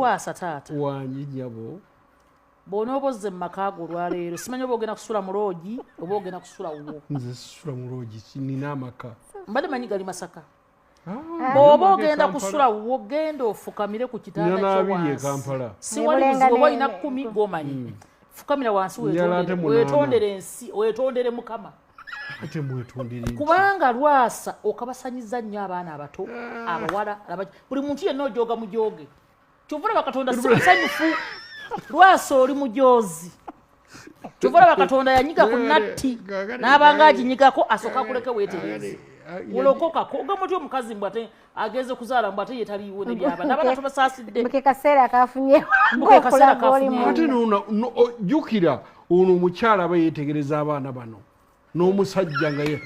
Lwasa taata. Wangi nyabo. Bw'onooba ozze mu maka go olwaleero, simanyi oba ogenda kusula mu loogi oba ogenda kusula wuwo. Nze sisula mu loogi, nina amaka. Mbadde manyi gali Masaka. Bw'oba ogenda kusula wuwo, genda ofukamire ku kitanda kyo wansi. Siwali buzibu, oba olina 10 g'omanyi. Fukamira wansi weetondere ensi, weetondere Mukama. Kubanga Lwasa okabasanyiza nnyo abaana abato, abawala, buli muntu yenna ojooga mujooge. Kyova olaba Katonda si musanyufu. Lwasa oli mujoozi. Kyova olaba Katonda yanyiga ku natti n'abanga aginyigako asooka akuleke weetereeze. Olokokako ogamba otya omukazi mbu ate agenze kuzaala mbu ate ye taliiwo nebyaba n'abaana tubasaasidde. Mu ke kaseera kafunye. Mu ke kaseera kafunye. Ate jjukira ono omukyala aba yeetegereza abaana bano n'omusajja nga ye.